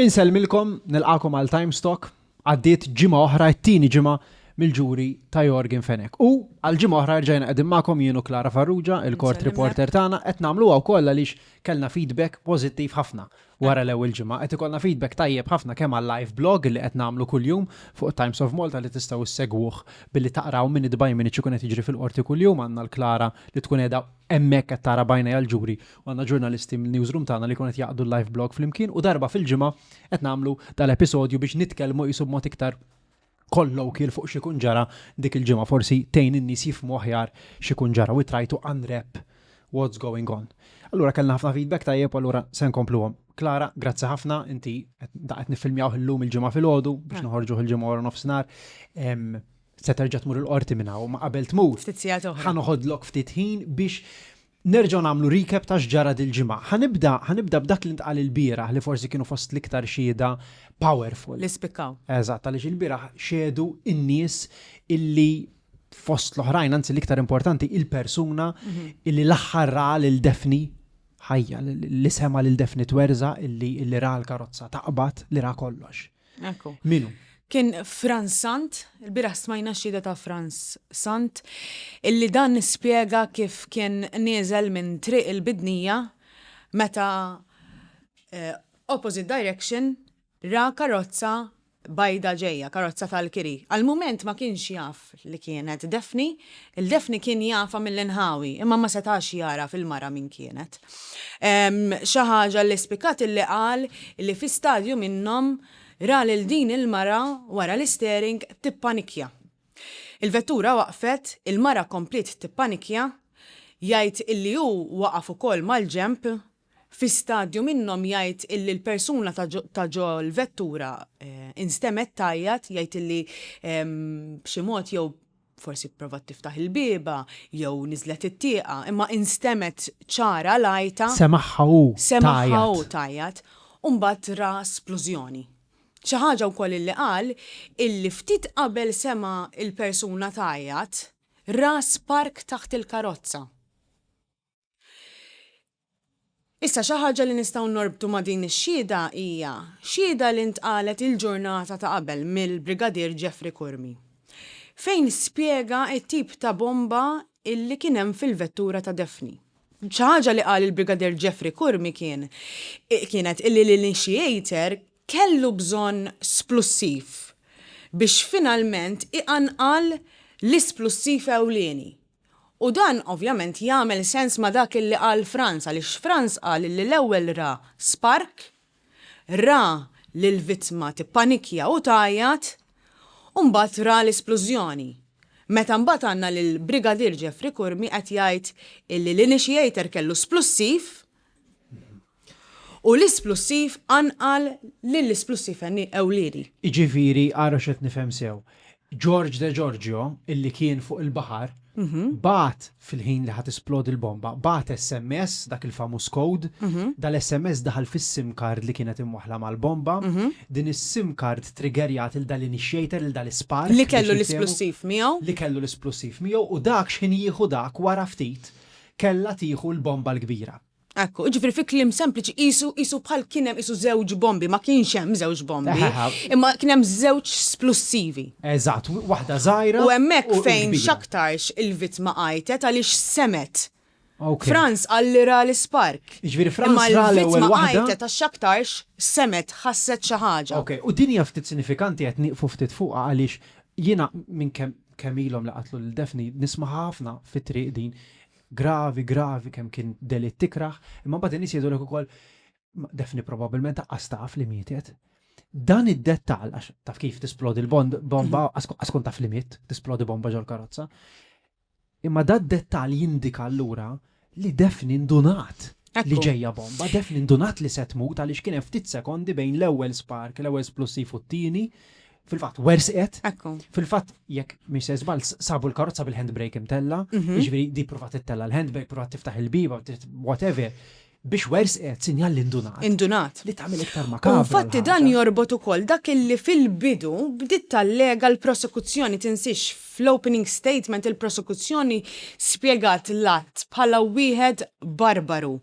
Insellmilkom, nilqagħkom għal Times Talk. Għaddiet ġimgħa oħra, it-tieni ġimgħa mill-ġuri ta' Yorgen Fenech. U għal ġimgħa oħra rġajna qegħdin magħkom jien u Clara Farrugia, il-court reporter tagħna, qed nagħmluha wkoll għaliex kellna feedback pożittiv ħafna wara l-ewwel ġimgħa. Qed ikollna feedback tajjeb ħafna kemm għal-live blog li qed nagħmlu kuljum fuq Times of Malta li tistgħu ssegwuh billi taqraw minute by minute x'ikun qed jiġri fil-qorti kuljum. Għandna l-Clara li tkun qiegħda hemmhekk qed tara b'għajnejha l-ġuri u għandna ġurnalisti mill-newsroom tagħna li jkunu qed jaqdu l-live blog flimkien u darba fil-ġimgħa qed nagħmlu dal-episodju biex nitkellmu qisu b'mod iktar colloquial fuq x'ikun ġara dik il-ġimgħa, forsi tgħin in-nies jifhmu aħjar x'ikun ġara, we try to unwrap what's going on. Allura kellna ħafna feedback tajjeb u allura se nkompluhom. Clara, grazzi ħafna, inti qed niffilmjawh illum il-ġimgħa filgħodu biex noħorġuh il-ġimgħa wara nofsinhar. Se terġa' tmur il-qorti minn hawn, ma qabel tmur. Ftit sigħat oħra. Ħa noħodlok ftit ħin biex nerġgħu nagħmlu recap ta' x'ġara dil-ġimgħa. Ħa nibda, ħa nibda b'dak li ntqal ilbieraħ li forsi kienu fost l-iktar xhieda powerful. Li spikkaw. Eżatt, għaliex ilbieraħ xehdu n-nies illi fost l-oħrajn, anzi l-iktar importanti, il-persuna illi l-aħħar ra lil Daphne ħajja, li sema' lil Daphne twerżaq, illi ra l-karozza taqbad, li ra kollox. Ekku. Min hu? Kien Frans Sant, il-bieraħ smajna x-xhieda ta' Frans Sant, illi dan spjega kif kien nieżel minn Triq il-Bidnija meta opposite direction ra karozza bajda ġejja, karozza tal-kiri. Għall-mument ma kienx jaf li kienet Daphne, il-Daphne kien jafha mill-inħawi, imma ma setax jagħraf il-mara min kienet. Xi ħaġa li spikkat illi qal li fi stadju minnhom ra lil din il-mara wara l-istering tippanikkja. Il-vettura waqfet, il-mara kompliet tippanikkja, jgħid illi hu waqaf ukoll mal-ġenb, fi stadju minnhom jgħid illi l-persuna ta' ġo l-vettura instemgħet tgħajjat, jgħid illi b'xi mod jew Forsi pprovat tiftaħ il-bieba jew niżlet it-tieqa, imma instemgħet ċara l-għajta. Semagħha hu tgħajjat. Semagħha hu tgħajjat u mbagħad ra splużjoni. Xi ħaġa wkoll illi qal illi ftit qabel sema' l-persuna tgħajjat, ra spark taħt il-karozza. Issa xi ħaġa li nistgħu norbtu ma' din ix-xhieda hija xhieda li ntqalet il-ġurnata ta' qabel mill-Brigadier Jeffrey Curmi, fejn spjega t-tip ta' bomba illi kien hemm fil-vettura ta' Daphne. Xi ħaġa li qal il-Brigadier Jeffrey Curmi kien kienet illi l-initiator kellu bżonn splussiv biex finalment iqanqal l-isplussiv ewlieni. U dan ovvjament jagħmel sens ma' dak illi qal Frans għaliex Frans qal illi l-ewwel ra spark, ra lill-vittma tippanikkja u tgħajjat u mbagħad ra l-isplużjoni. Meta mbagħad għandna lil Brigadier Jeffrey Curmi qed jgħid illi l-initiator kellu splussiv u l-isplussiv qanqal lill-isplussiv ewlieni. Jiġifieri ara x'qed nifhem sew. George De Giorgio, illi kien fuq il-baħar, bagħat fil-ħin li ħa tisplodi l-bomba, bagħat SMS, dak il-famuż code, dal-SMS daħal fis-SIM card li kienet imwaħħla mal-bomba, din is-SIM card triggerjat 'il dal-initiator, 'il dal-ispark. Li kellu l-isplussiv miegħu. Li kellu l-isplussiv miegħu u dak x'ħin jieħu dak wara ftit kellha tieħu l-bomba l-kbira. Ekku, jiġifieri fi kliem sempliċi qisu qisu bħal kien hemm qisu żewġ bombi, ma kienx hemm żewġ bombi, imma kien hemm żewġ splussivi. Eżatt, waħda żgħira. U hemmhekk fejn x'aktarx il-vittma għajtet għaliex semgħet. Frans qal li ra l-ispark. Jiġifieri Frans ra l-ewwel waħda. Imma l-vittma għajtet għax x'aktarx semgħet, ħasset xi ħaġa. Ok, u din hija ftit sinifikanti qed nieqfu ftit fuqha għaliex jiena minn kemm kemm ilhom li qatlu lil Daphne nisma' ħafna fit-triq din Gravi, gravi, kemm kien delitt ikrah, imma mbagħad in-nies jgħidulek ukoll, Daphne probabbilment aqqas taf li mietet. Dan id-dettall, għax taf kif tisplodi l-bomba, għas kont taf li miet, tisplodi bomba ġol karozza. Imma dad dettall jindika allura li Daphne ndunat li ġejja bomba, Daphne ndunat li se tmut għaliex kien hemm ftit sekondi bejn l-ewwel spark, l-ewwel splussiv u t-tieni, Fil-fatt, wersqet. Fil-fatt, jekk mhix se żball, sabu l-karozza bil-handbrake imtella, mhm. jiġifieri di provat ittella l-handbrake, provat tiftaħ il-biba, whatever biex wersqet sinjal li ndunat. Indunat. Li tagħmel iktar makabra. Infatti dan jorbot ukoll dak illi fil-bidu bdiet tallega l-prosekuzzjoni tinsiex fl-opening statement il-prosekuzzjoni spjegat l-att bħala wieħed barbaru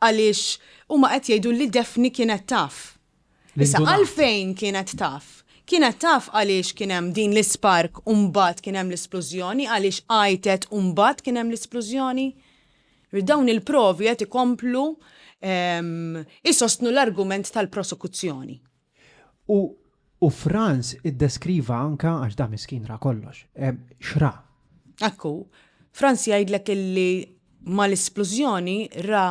għaliex huma qed jgħidu li Daphne kienet taf. Issa għalfejn kienet taf? Kienet taf għaliex kien hemm din l-ispark u mbagħad kien hemm l-isplużjoni, għaliex għajtet u mbagħad kien hemm l-isplużjoni? Dawn il-provi qed ikomplu isostnu l-argument tal-prosekuzzjoni. U u Frans iddeskriva anka, għax da miskin ra kollox, x'ra. Ekku, Frans jgħidlek illi mal-isplużjoni ra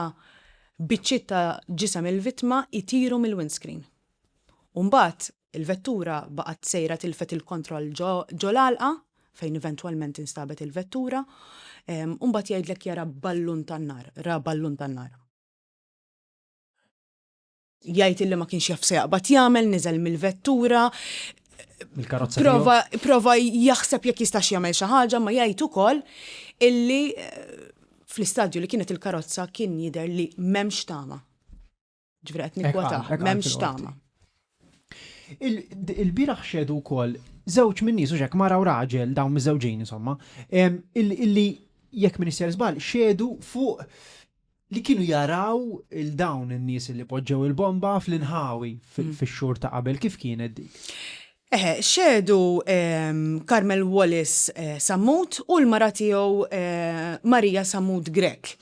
biċċiet ta' ġisem il-vittma jtiru mill-windscreen. U mbagħad il-vettura baqgħet sejra tilfet il-kontroll ġo l-għalqa fejn eventwalment instabet il-vettura, u mbagħad jgħidlek jara ballun tan-nar, ra ballun tan-nar. Jgħid illi ma kienx jaf se jaqbad jagħmel, niżel mill-vettura. Mill-karozza. Prova, prova jaħseb jekk jistax jagħmel xi ħaġa, ma jgħid ukoll illi eh, fl-istadju li kienet il-karozza kien jidher li m'hemmx tama. Ġifieri qed nikkwotah, m'hemmx tama. Il-bieraħ xedu wkoll żewġ minn nies u xek mara u raġel dawn miżewġin insomma, illi jekk minn żball xedu fuq li kienu jaraw 'il dawn in-nies li poġġew il-bomba fl-inħawi fix-xhur ta' qabel. Kif kienet dik? Eħe, xehdu Carmel Wallis Sammut u l-mara tiegħu Maria Sammut Grech.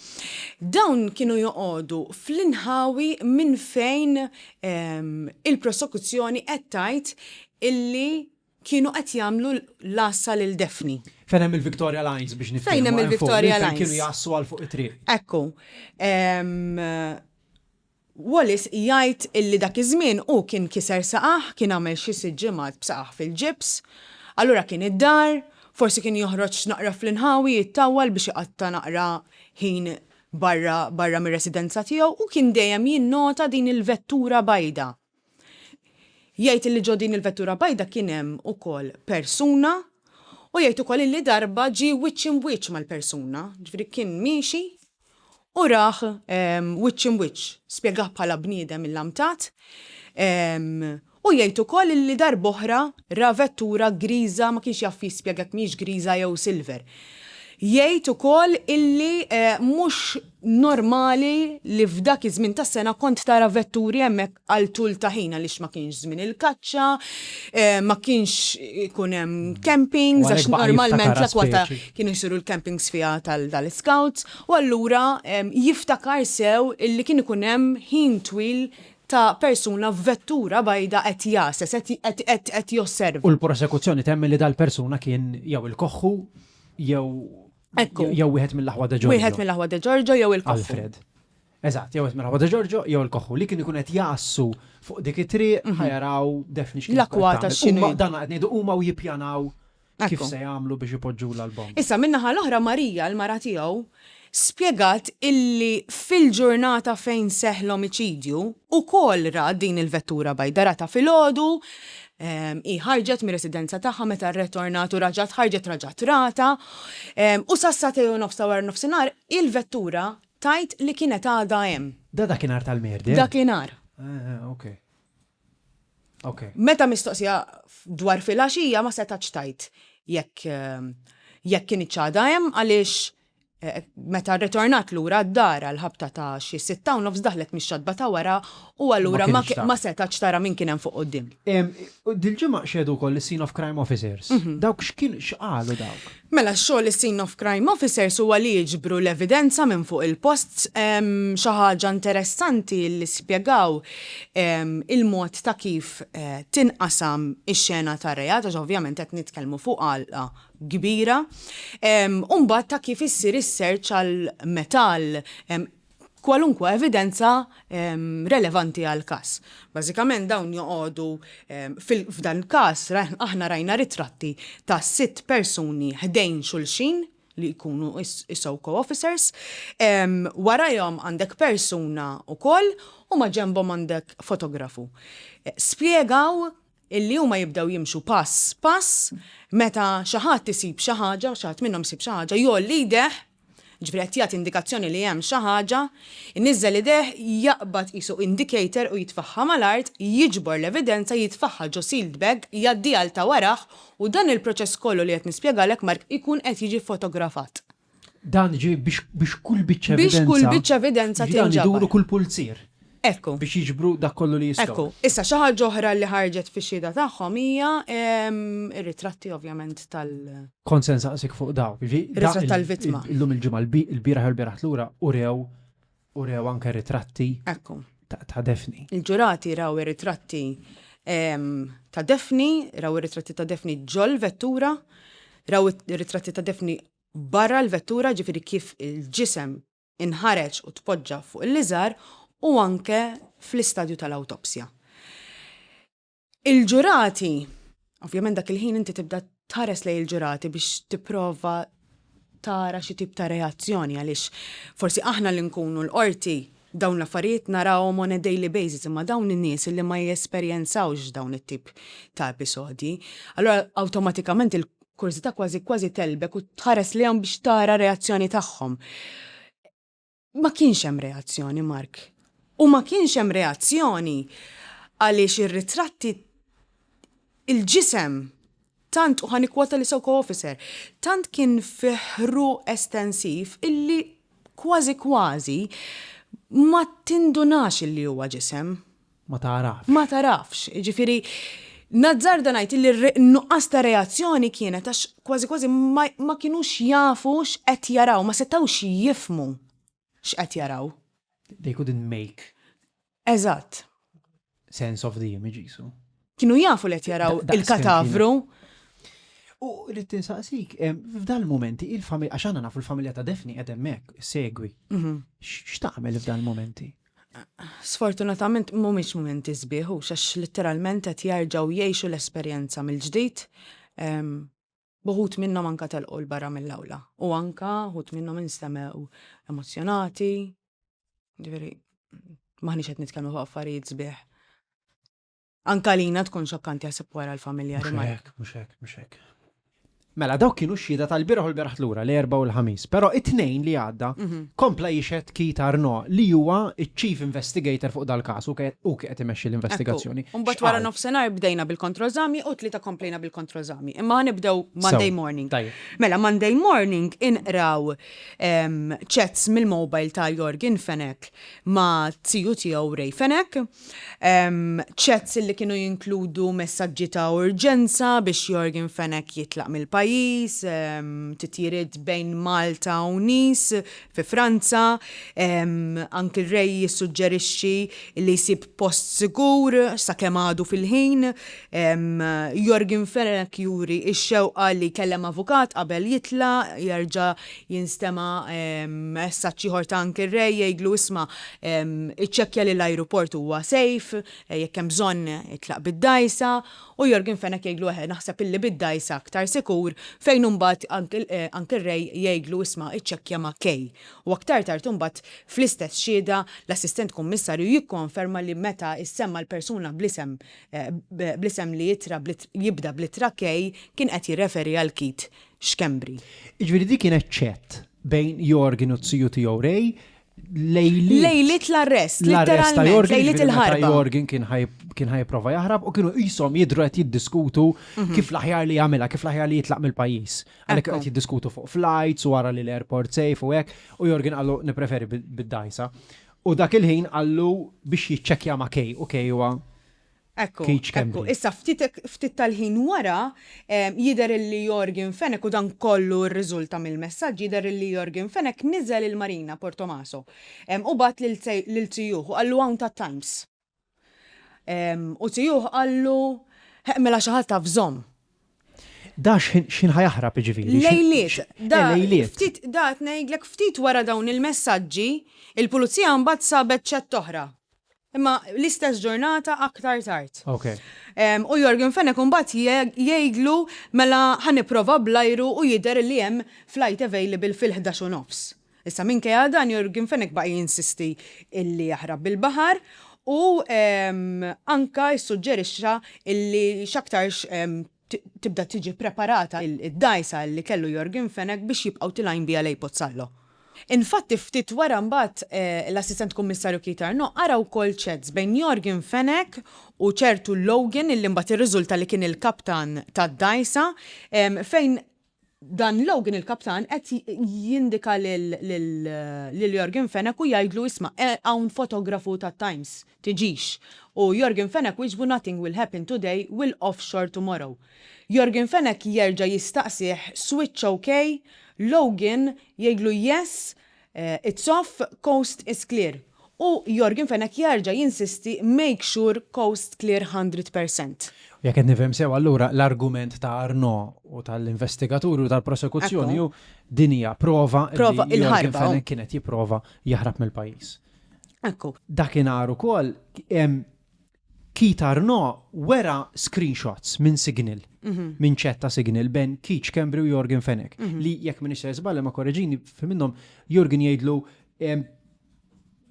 Dawn kienu joqogħdu fl-inħawi minn fejn il-prosekuzzjoni qed tgħid illi Kienu qed jagħmlu l-għassa lil Daphne. Fejn hemm il-Victoria Lines biex niftehmu. Fejn hemm il-Victoria Lines. Kienu jgħassu għal fuq it-triq. Ekku. Wallis jgħid illi dak iż-żmien hu kien kiser saqajh, kien għamel xi sitt ġimgħat b'saqajh fil-ġibs. Allura kien id-dar, forsi kien joħroġ naqra fl-inħawi jittawwal biex iqatta' naqra ħin barra barra mir-residenza tiegħu u kien dejjem jinnota din il-vettura bajda. Jgħid illi ġo din il-vettura bajda kien hemm ukoll persuna u jgħid ukoll illi darba ġie wiċċ imb'wiċċ mal-persuna, ġifieri kien miexi u rah wiċċ imb'wiċċ, spjegah bħala bniedem illamtat u jgħid ukoll illi darb'oħra ra vettura griża ma kienx jaf jispjega jekk mhijiex griża jew silver. Jgħid ukoll illi mhux normali li f'dak iż-żmien tas-sena kont tara vetturi hemmhekk għal tul ta' ħin għaliex ma kienx żmien il-kaċċa, ma kienx ikun hemm campings għax normalment l-akwata kienu jsiru l-campings fiha tal-iscouts u allura jiftakar sew illi kien ikun hemm ħin twil ta' persuna f'vettura bajda qed jgħasses, qed josserva. U l-prosekuzzjoni temmen li dal-persuna kien jew il-Koħħu jew Ekku. Jew wieħed mill-aħwa De Giorgio. Wieħed mill-aħwa De Giorgio jew il-Koħħu. Alfred. Eżatt, jew wieħed mill-aħwa De Giorgio jew il-Koħħu li kien ikun qed jgħassu fuq dik it-triq mhm. ħajaraw Daphne x'kien. L-akwa ta' x'inhu. Dan qed ngħidu huma u jippjanaw kif se jagħmlu biex ipoġġu l-album. Issa min-naħa l-oħra Marija l-mara tiegħu spjegat illi fil-ġurnata fejn seħħ l-omiċidju ukoll rat din il-vettura bajda, ratha filgħodu, hi ħarġet mir-residenza tagħha meta rretornat u raġgħet ħarġet raġgħet ratha u sas-sagħtejn u nofs ta' wara nofsinhar il-vettura tgħid li kienet għadha hemm. Da dakinhar tal-murder? Dakinhar. Ah, ok. Ok. Meta mistoqsija dwar filgħaxija ma setgħetx tgħid jekk jekk kinitx għadha hemm għaliex Meta rritornat lura d-dar għall-ħabta ta' xi 6:30 daħlet mix-xatba ta' wara u allura ma setgħetx tara min kien hemm fuq quddiem. Dil-ġimgħa xehdu wkoll is-Scene of Crime Officers. Dawk x'kien x'qalu dawk? Mela x-xogħol is-Scene of Crime Officers huwa li jiġbru l-evidenza minn fuq il-post. Xi ħaġa interessanti li spjegaw il-mod ta' kif tinqasam ix-xena tar-reat għax ovvjament qed nitkellmu fuq għalqa kbira, u mbagħad ta' kif issir is-search għal metall, kwalunkwe evidenza relevanti għall-każ. Bażikament dawn joqogħdu f'dan il-każ aħna rajna ritratti ta' sitt persuni ħdejn xulxin li jkunu is-SOCO officers, warajhom għandek persuna wkoll u maġenbhom għandek fotografu. Spjegaw Illi huma jibdew jimxu pass pass, meta xi ħadd isib xi ħaġa, xi ħadd minnhom isib xi ħaġa, jgħolli jdejh, jiġifieri qed jagħti indikazzjoni li hemm xi ħaġa, iniżżel idejh, jaqbad qisu indicator u jitfagħha mal-art, jiġbor l-evidenza, jitfagħha ġo sealed bag, jgħaddiha għal ta' warah u dan il-proċess kollu li qed nispjegalek Mark ikun qed jiġi fotografat. Dan ġi biex kull biċċa evidenza. Biex kull biċċa evidenza tinġabar. Dan iduru kull pulzier. Ekku. Biex jiġbru dak kollu li jistgħu. Ekku. Issa xi ħaġa oħra li ħarġet fix-xhieda tagħhom hija ir-ritratti ovvjament tal- Kont se nsaqsik fuq daw. Ritratt tal-vittma. Illum il-ġimgħa il-bieraħ u l-bieraħ lura urew urew anke ritratti. Ekku. Ta' Daphne. Il-ġurati raw ir-ritratti ta' Daphne, raw ir-ritratti ta' Daphne ġol-vettura, raw ir-ritratti ta' Daphne barra l-vettura, ġifieri kif il-ġisem inħareġ u tpoġġa fuq il-liżar u anke fl-istadju tal-awtopsja. Il-ġurati, ovvjament dak il-ħin inti tibda tħares lejn il-ġurati biex tipprova tara xi tip ta' reazzjoni għaliex forsi aħna li nkunu l-qorti dawn l-affarijiet narawhom on a daily basis imma dawn in-nies li ma jesperjenzawx dawn it-tip ta' episodji, allura awtomatikament il-kurżità kważi kważi tegħlbek u tħares lejhom biex tara reazzjoni tagħhom. Ma kienx hemm reazzjoni, Mark. U ma kienx hemm reazzjoni għaliex ir-ritratti il-ġisem tant, u ħa nikkwota li Soko Officer, tant kien fi ħruq estensiv illi kważi kważi ma tindunax illi huwa ġisem. Ma tagħrafx. Ma tagħrafx. Jiġifieri, nazzarda ngħid illi n-nuqqas ta' reazzjoni kienet għax kważi kważi ma, ma kinux jafu x'qed jaraw, ma setgħux jifhmu x'qed jaraw. They couldn't make. Eżatt. Sense of the image jisu. Kienu jafu li qed jaraw il-katavru. U rrid tinsaqsik, f'dal momenti il-familja, għax għandna nafu l-familja ta' Daphne qed hemmhekk, segwi. X'tagħmel f'dal momenti? Sfortunatament mhumiex mumenti sbieħ hux għax litteralment qed jerġgħu jgħixu l-esperjenza mill-ġdid. B'uħud minnhom anke telqu 'l barra mill-awla u anke uħud minnhom instemgħu emozzjonati. Ġifieri m'aħniex qed nitkellmu fuq affarijiet sbieħ. Anke għalina tkun xokkanti jaħseb wara l-familjari. Mhux hekk, mhux hekk, mhux hekk. Mela, dawk kienu x-xhieda tal-bieraħ u l-bieraħ lura, l-Erbgħa u l-Ħamis. Però it-Tnejn li għadda kompla jixhed Keith Arnaud li huwa ċ-Chief Investigator fuq dal-każ u hu qed imexxi l-investigazzjoni. Ekku. U mbagħad wara nofsinhar bdejna bil-kontroeżami u t-Tlieta komplejna bil-kontroeżami. Imma ħa nibdew Monday morning. Mela, Monday morning inqraw chats mill-mobile ta' Yorgen Fenech ma' ziju tiegħu Ray Fenech. Chats li kienu jinkludu messaġġi ta' urġenza biex Yorgen Fenech jitlaq mill-pajjiż, titjiriet bejn Malta u Nice fi Franza, anki Ray jissuġġerixxi li jsib post sigur sakemm għadu fil-ħin, Yorgen Fenech juri x-xewqa li jkellem avukat qabel jitlaq, jerġa' Jinstema' messaġġ ieħor ta' Uncle Ray jgħidlu isma' iċċekkja li l-ajruport huwa safe, jekk hemm bżonn itlaq bid-dgħajsa, u Yorgen Fenech jgħidlu eħe naħseb illi bid-dgħajsa aktar sikur, fejn imbagħad Uncle Ray jgħidlu isma' iċċekkja ma' Kay. U aktar tard imbagħad fl-istess xhieda l-Assistent Kummissarju jikkonferma li meta issemma l-persuna bl-isem bl-isem li ittra jibda bl-ittra K kien qed jirreferi għal Keith Schembri. Jiġifieri dik kienet chat bejn Yorgen u z-ziju tiegħu Ray lejliet. Lejliet l-arrest, litteralment, lejliet il-ħarba. Meta Yorgen kien ħa jipprova jaħrab u kienu qishom jidhru qed jiddiskutu kif l-aħjar li jagħmilha, kif l-aħjar li jitlaq mill-pajjiż. Għalhekk qed jiddiskutu fuq flights u wara li l-airport safe u hekk u Yorgen qallu nippreferi bid-dgħajsa. U dak il-ħin qallu biex jiċċekkja ma' Kay u Kay huwa Ekku, ekku. Issa ftit ftit tal-ħin wara jidher illi Yorgen Fenech, u dan kollu rriżulta mill-messaġġ, jidher illi Yorgen Fenech niżel il-Marina Portomaso u bagħat lil zijuh u qallu hawn tat-Times. U zijuh qallu ħeq mela xi ħadd taf żomm. Da x'ħin ħa jaħrab jiġifieri? Lejliet. Da lejliet. Ftit da qed ngħidlek ftit wara dawn il-messaġġi, il-pulizija mbagħad sabet chat oħra Imma l-istess ġurnata aktar tard. Ok. U Yorgen Fenech imbagħad jgħidlu mela ħa nipprova bl-ajru u jidher li hemm flight available fil-11 u nofs. Issa minkejja dan Yorgen Fenech baqa' jinsisti illi jaħrab bil-baħar u anka ssuġġerixxa illi x'aktarx tibda tiġi ppreparata d-dgħajsa li kellu Yorgen Fenech biex jibqgħu tilgħin biha lejn Pozzallo. Infatti ftit wara mbagħad l-Assistent Kummissarju Keith Arnaud qara wkoll chats bejn Yorgen Fenech u ċertu Logan illi mbagħad irriżulta li kien il-kaptan tad-dgħajsa fejn. Dan Logan il-kaptan qed jindika lil Yorgen Fenech u jgħidlu isma' hawn fotografu tat-Times, tiġix. U Yorgen Fenech wieġbu nothing will happen today, we'll offshore tomorrow. Yorgen Fenech jerġa' jistaqsih switch ok? Logan jgħidlu yes, It's off, coast is clear. U Yorgen Fenech jerġa' jinsisti make sure coast clear 100%. U jekk qed nifhem sew allura l-argument ta' Arnaud u tal-investigaturi u tal-prosekuzzjoni hu din hija prova li Yorgen Fenech kien qed jipprova jaħrab mill-pajjiż. Ekku. Dakinhar ukoll Keith Arnaud wera screenshots minn Signal, minn chat ta' Signal bejn Keith Schembri u Yorgen Fenech, li jekk m'iniex sejjer żball, imma korreġini, fi minnhom Yorgen jgħidlu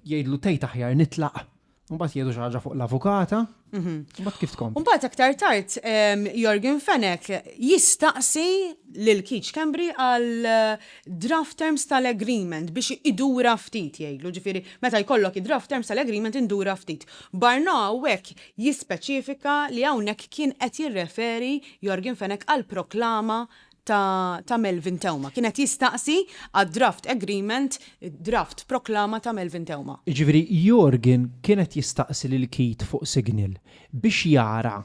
jgħidlu tgħid aħjar nitlaq. Mbagħad jgħidu xi ħaġa fuq l-avukata. Mbagħad kif tkompli? Mbagħad aktar tard Yorgen Fenech jistaqsi lil Keith Schembri għal draft terms tal-agreement biex idura ftit jgħidlu, ġifieri meta jkollok id-draft terms tal-agreement indura ftit. Barnoa hawnhekk jispeċifika li hawnhekk kien qed jirreferi Yorgen Fenech għall-proklama ta' ta' Melvin Theuma. Kien qed jistaqsi għad-draft agreement, draft proklama ta' Melvin Theuma. Jiġifieri Yorgen kien qed jistaqsi lil Keith fuq Signal biex jara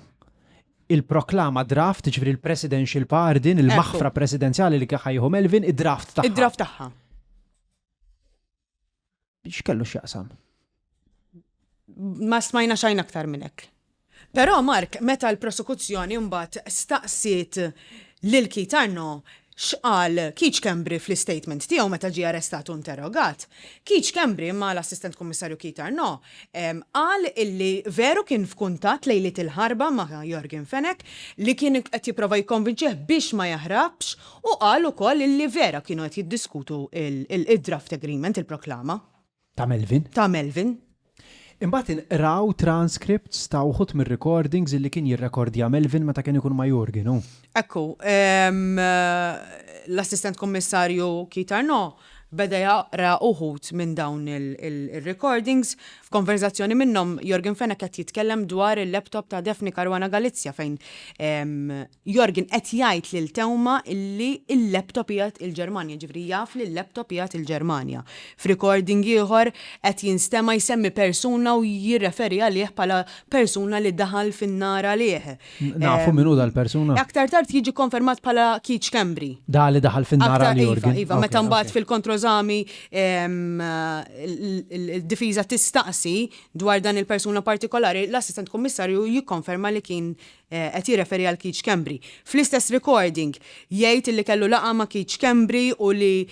il-proklama draft, jiġifieri l-presidential pardon, il-maħfra presidenzjali li kien ħa jieħu Melvin, id-draft tagħha. Id-draft tagħha. X'kellu x'jaqsam? Ma smajna xejn aktar minn hekk. Però Mark, meta l-prosekuzzjoni mbagħad staqsiet lil Keith Arnaud x'qal Keith Schembri fl-istatement tiegħu meta ġie arrestat u interrogat, Keith Schembri ma' l-Assistent Kummissarju Keith Arnaud qal illi veru kien f'kuntatt lejliet il-ħarba ma' Yorgen Fenech li kien qed jipprova jikkonvinċih biex ma jaħrabx U qal ukoll illi vera kienu qed jiddiskutu il-draft agreement, il-proklama. Ta' Melvin. Ta' Melvin. Imbagħad inqraw transcripts ta' wħud mir-recordings illi kien jirrekordja Melvin meta kien ikun ma' Yorgen, hu. Ekku, l-Assistent Kummissarju Keith Arnaud beda jaqra uħud minn dawn il-recordings. F'konverżazzjoni minnhom, Yorgen Fenech qed jitkellem dwar il-laptop ta' Daphne Caruana Galizia fejn Yorgen qed jgħid lil Theuma illi l-laptop qiegħed il-Ġermanja, jiġifieri jaf li l-laptop qiegħed il-Ġermanja. F'recording ieħor qed jinstema' jsemmi persuna u jirreferi għalih bħala persuna li daħal fin-nar għalih. Nafu min hu dal-persuna? Aktar tard jiġi kkonfermat bħala Keith Schembri. Da li daħal fin-nar għal Yorgen. Iva, iva, meta mbagħad fil-kontroeżami il-difiża tistaqsi dwar dan il-persuna partikolari, l-Assistent Kummissarju jikkonferma li kien Qed jirreferi għal Keith Schembri. Fl-istess recording, jgħid li kellu laqgħa ma' Keith Schembri u li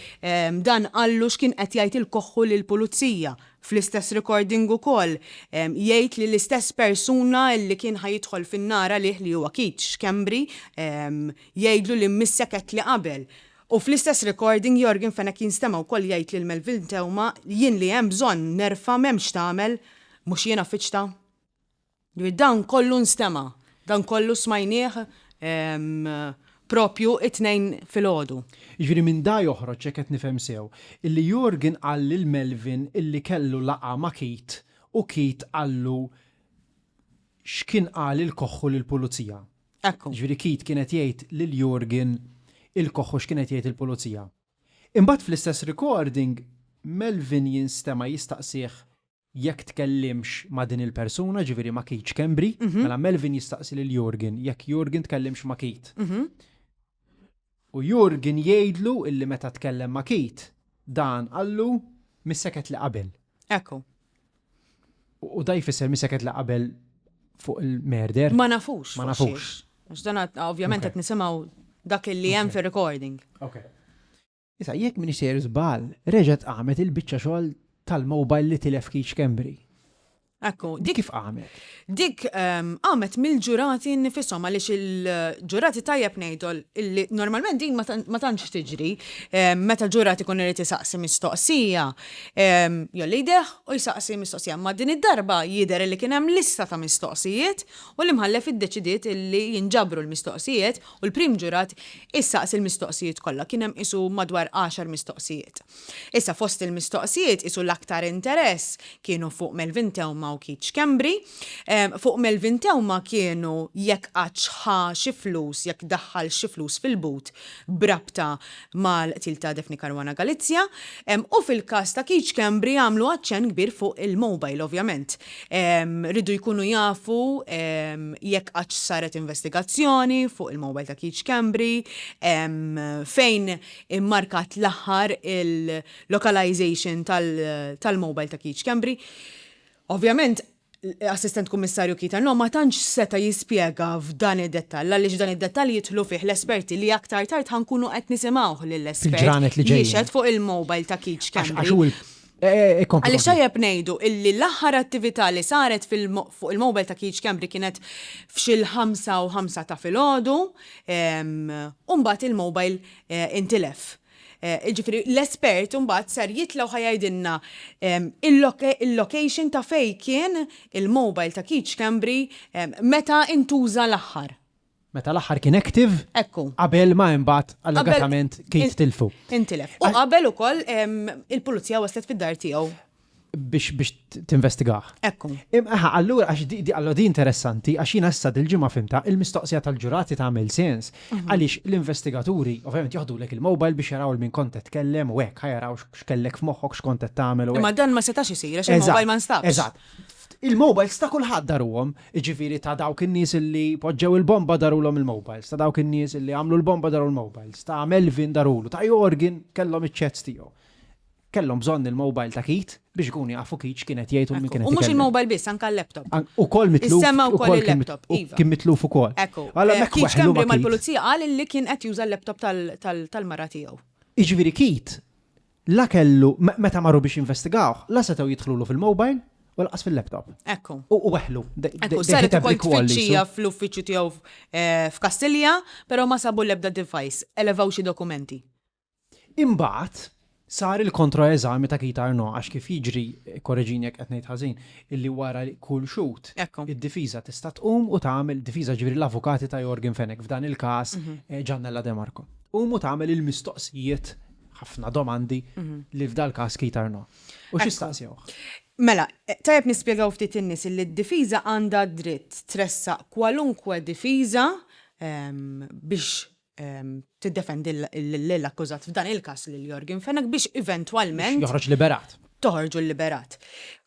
dan qallu x'kien qed jgħid il-Koħħu lill-Pulizija. Fl-istess recording ukoll, jgħid li l-istess persuna li kien ħa jidħol fin-nar għalih li huwa Keith Schembri, jgħidlu li missek għedtli qabel. U fl-istess recording Yorgen Fenech jinstema' wkoll jgħid lil Melvin Theuma jien li hemm bżonn nerfa' m'hemmx x'tagħmel, mhux jien għaffiġtha. Ġifieri dan kollu nstema', dan kollu smajnieh propju it-Tnejn filgħodu. Jiġifieri minn da joħroġ, jekk qed nifhem sew, illi Yorgen qal lil Melvin illi kellu laqgħa ma' Keith u Keith qallu x'kien qal il-Koħħu lill-Pulizija. Ekku. Jiġifieri Keith kien qed jgħid lil Yorgen il-Koħħu x'kien qed jgħid il-Pulizija. Imbagħad fl-istess recording Melvin jinstema' jistaqsih jekk tkellimx ma' din il-persuna, ġifieri ma' Keith Schembri, mela Melvin jistaqsi lil Yorgen jekk Yorgen tkellimx ma' Keith. U Yorgen jgħidlu illi meta tkellem ma' Keith, dan qallu mis-seket li qabel. Ekku. U da jfisser mis-seket li qabel fuq il-merder? Ma nafux. Ma nafux. Għax dan ovvjament qed nisimgħu dak li hemm fir-recording. Ok. Issa, jekk m'iniex sejjer żball, reġgħet qamet il-biċċa xogħol tal-mobile li tilef Keith Schembri. Ekku, dik kif qamet? Dik qamet mill-ġurati nnifishom għaliex il-ġurati tajjeb ngħidu li normalment din ma tantx tiġri meta ġurat ikun irid isaqsi mistoqsija jgħolli jdejh u jsaqsi mistoqsija. Imma din id-darba jidher li kien hemm lista ta' mistoqsijiet u l-imħallef iddeċidiet li jinġabru l-mistoqsijiet U l-prim ġurat issaqsi l-mistoqsijiet kollha, kien hemm qisu madwar għaxar mistoqsijiet. Issa fost il-mistoqsijiet qisu l-aktar interess kienu fuq Melvin Theuma u Theuma u Keith Schembri. Fuq Melvin Theuma kienu jekk qattx ħa xi flus, jekk daħħal xi flus fil-but b'rabta mal-qtil ta' Daphne Caruana Galizia. U fil-każ ta' Keith Schembri għamlu aċċenn kbir fuq il-mobile ovvjament. Riedu jkunu jafu jekk qattx saret investigazzjoni fuq il-mobile ta' Keith Schembri, fejn immarkat l-aħħar il-localization tal-mobile ta' Keith Schembri. Ovvjament, Assistent Kummissarju Keith Arnaud ma tantx seta' jispjega f'dan id-dettall għaliex dan id-dettall jidħlu fih l-esperti li aktar tard ħa nkunu qed nisimgħuh lill-espert Fil-ġranet li ġejjin. jixhed fuq il-mobile ta' Keith Għax Schembri. għax hu il eh, eh, kompli, Għaliex kompli. tajjeb ngħidu illi l-aħħar attività li saret fil- fuq il-mobile ta' Keith Schembri kienet f'xi l-ħamsa u ħamsa ta' filgħodu, ehm, u mbagħad il-mobile eh, intilef. Jiġifieri l-espert imbagħad ser jitla' u ħa jgħidilna il-location ta' fejn kien il-mobile ta' Keith Schembri meta intuża l-aħħar. Meta l-aħħar kien active. Ekku. Qabel ma imbagħad allegatament Keith tilfu. Intilef. U qabel ukoll il-pulizija waslet fid-dar tiegħu. Biex biex tinvestigah. Ekku. Aha, allura għax di, di, allura di interessanti għax jiena issa dil-ġimgħa fhimtha, il-mistoqsija tal-ġurati tagħmel sens. Għaliex l-investigaturi ovvjament joħdulek il-mobile biex jaraw 'il min kont qed tkellem u hekk, ħa jaraw x'kellek f'moħħok, x'kont qed tagħmel u hekk. Imma dan ma setax isir għax il-mobile ma nstabx. Eżatt. Il-mobiles ta' kulħadd daruhom, jiġifieri ta' dawk in-nies illi poġġew il-bomba darulhom il-mobiles, ta' dawk in-nies illi għamlu l-bomba daru l-mobiles, ta' Melvin darulu, ta' Yorgen kellhom iċ-chats tiegħu. Kellhom bżonn il-mobile ta' Keith biex ikunu jafu Keith x'kien qed jgħid u min kien qed U mhux ikellem. il-mobile biss, anke l-laptop. Ukoll mitluf. Issemma wkoll ukoll kien il-laptop, iva. Kien mitluf ukoll. Ekku. Allura Eh, hemmhekk Keith weħlu ma' Schembri Keith. mal-pulizija qal illi kien qed juża l-laptop tal-mara tiegħu. Jiġifieri Keith la kellu, meta marru biex jinvestigawh, la setgħu jidħlulu fil-mobile u lanqas fil-laptop. Ekku. U weħlu. Ekku, saret ukoll tfittxija fl-uffiċċju tiegħu eh, f'Kastilja, però ma sabu l-ebda device, elevaw xi dokumenti. Imbagħad sar il-kontroeżami ta' Keith Arnaud għax kif jiġri, korreġini jekk qed ngħid ħażin, illi wara kull xhud id-difiża tista' tqum u tagħmel, difiża ġifieri l-avukati ta' Yorgen Fenech f'dan il-każ Giannella De Marco, tqum u tagħmel il-mistoqsijiet, ħafna domandi, lil f'dal-każ Keith Arnaud. U xi staqsewh? Mela, tajjeb nispjegaw ftit in-nies illi d-difiża għandha d-dritt tressaq kwalunkwe difiża biex tiddefendi lill-akkużat f'dan il-każ lil Yorgen Fenech biex eventwalment Joħroġ liberat. Toħorġu liberat.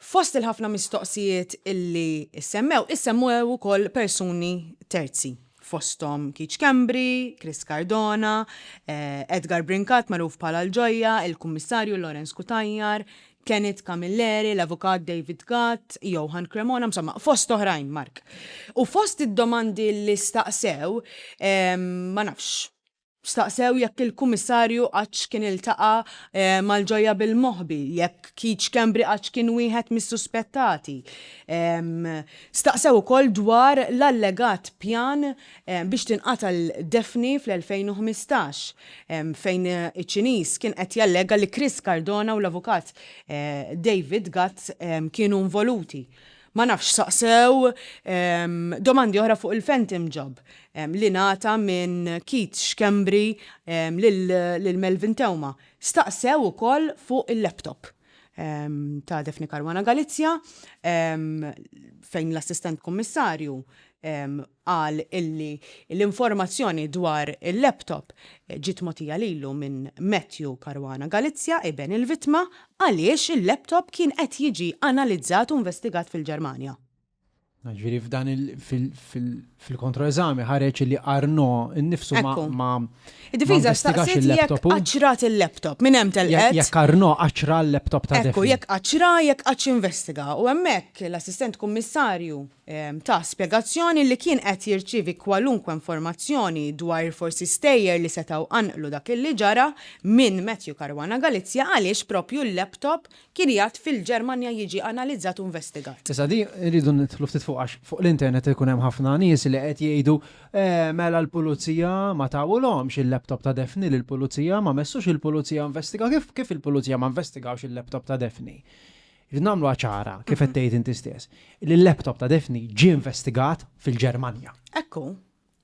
Fost il-ħafna mistoqsijiet illi ssemmew, issemmew ukoll persuni terzi fosthom Keith Schembri, Chris Cardona, Edgar Brincat magħruf bħala l-Ġojja, il-Kummissarju Lawrence Cutajar, Kenneth Camilleri, l-Avukat David Gatt, Johann Cremona, insomma, fost oħrajn, Mark. U fost id-domandi li staqsew, ma nafx, staqsew jekk il-Kummissarju qattx kien iltaqa' mal-Ġojja bil-moħbi, jekk Keith Schembri qattx kien wieħed mis-suspettati. Staqsew ukoll dwar l-allegat pjan biex tinqatel Daphne fl-2015, fejn iċ-Ċiniż kien qed jallega li Chris Cardona u l-avukat David Gatt kienu involuti. Ma nafx saqsew domandi oħra fuq il-phantom job li ngħata minn Keith Schembri lil Melvin Theuma. Staqsew ukoll fuq il-laptop ta' Daphne Caruana Galizia fejn l-Assistent Kummissarju qal illi l-informazzjoni dwar il-laptop ġiet mogħtija lilu minn Matthew Caruana Galizia, iben il-vittma, għaliex il-laptop kien qed jiġi analizzat u investigat fil-Ġermanja. Ġifieri f'dan fil-kontroeżami ħareġ li Arnaud innifsu ma ma Id-difiża staqsiet jekk qaċrat il-laptop, minn hemm telqet. Jekk Arnaud qaċra l-laptop ta' Ekku, jekk qaċra, jekk qattx investiga. U hemmhekk l-Assistent Kummissarju ta spjegazzjoni li kien qed jirċievi kwalunkwe informazzjoni dwar forsi stejjer li setgħu qanqlu dak li ġara minn Matthew Caruana Galizia għaliex proprju l-laptop kien qiegħed fil-Ġermanja jiġi analizzat u investigat. Issa din irridu nidħlu ftit fuqha għax fuq l-internet ikun hemm ħafna nies li qed jgħidu eh mela l-pulizija ma tawulhomx il-laptop ta' Daphne lill-pulizija ma messux il-pulizija investigaw kif kif il-pulizija ma investigawx il-laptop ta' Daphne. Irridu nagħmluha ċara, kif qed tgħid inti stess, li l-laptop ta' Daphne ġie investigat fil-Ġermanja. Ekku.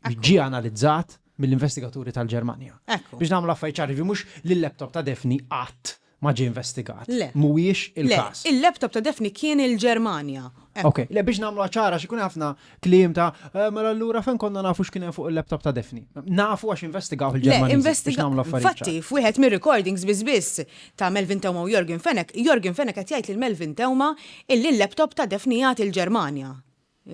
Ġie analizzat mill-investigaturi tal-Ġermanja. Ekku. Biex nagħmlu affarijiet ċari, mhux li l-laptop ta' Daphne qatt. ma ġie investigat. Le. Mhuwiex il-każ. Le, il-laptop ta' Daphne kien il-Ġermanja. Ok, le biex nagħmlu ċara x'ikun ħafna kliem ta' eh, mela allura fejn konna nafu x'kien hemm fuq il-laptop ta' Daphne. Nafu għax investigaw il-Ġermaniżi. Investigaw. Infatti, f'wieħed mir-recordings biss biss ta' Melvin Theuma u Yorgen Fenech, Yorgen Fenech qed jgħid lil Melvin Theuma illi l-laptop ta' Daphne jagħti l-Ġermanja.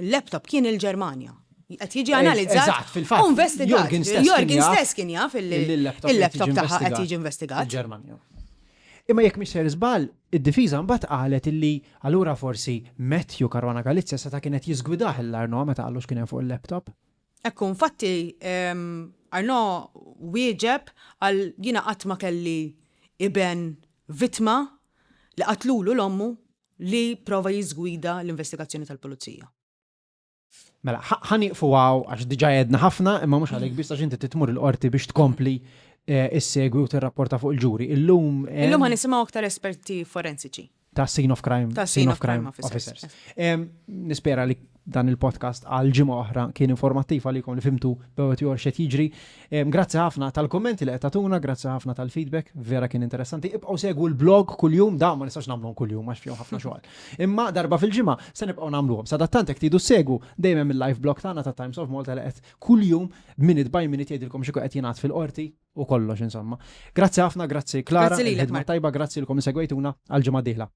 Il-laptop kien il-Ġermanja. Qed jiġi analizzat. Eżatt, fil-fatt. U investigat. Yorgen stess kien jaf illi il-laptop tagħha qed jiġi investigat. Il-Ġermanja. Imma jekk mhix sejjer żball, id-difiża mbagħad qalet illi allura forsi Matthew Caruana Galizia seta' kien qed jiżgwidah lil Arnaud meta qallu x'kien hemm fuq il-laptop. Ekku, infatti Arnaud wieġeb għal jiena qatt ma kelli iben vittma li qatlulu 'l ommu li prova jiżgwida l-investigazzjoni tal-pulizija. Mela, ħa nieqfu hawn għax diġà għedna ħafna, imma mhux għalik biss għax inti titmur il-qorti biex tkompli eh, issegwi u tirrapporta fuq il-ġuri. Illum eh, Illum ħa nisimgħu aktar esperti forensiċi. Ta' Scene of Crime, ta' Scene of Crime Officers. Nispera li dan il-podcast għal ġimgħa oħra kien informattiv għalikom li fimtu bewet jor xed jiġri. Grazzi ħafna tal-kommenti li qed tagħtuna, grazzi ħafna tal-feedback, vera kien interessanti. Ibqgħu segwu l-blog kuljum, da ma nistax nagħmluhom kuljum għax fihom ħafna xogħol. Imma darba fil-ġimgħa se nibqgħu nagħmluhom. Sadattant jekk tridu ssegwu dejjem hemm il-live blog tagħna ta' Times of Malta li qed kuljum minute by minute jgħidilkom xi qed jingħad fil-qorti u kollox insomma. Grazzi ħafna, grazzi Klara, Grazzi lilek, il-ħidma Mark. tajba, grazzi lilkom li segwejtuna għal ġimgħa dieħla.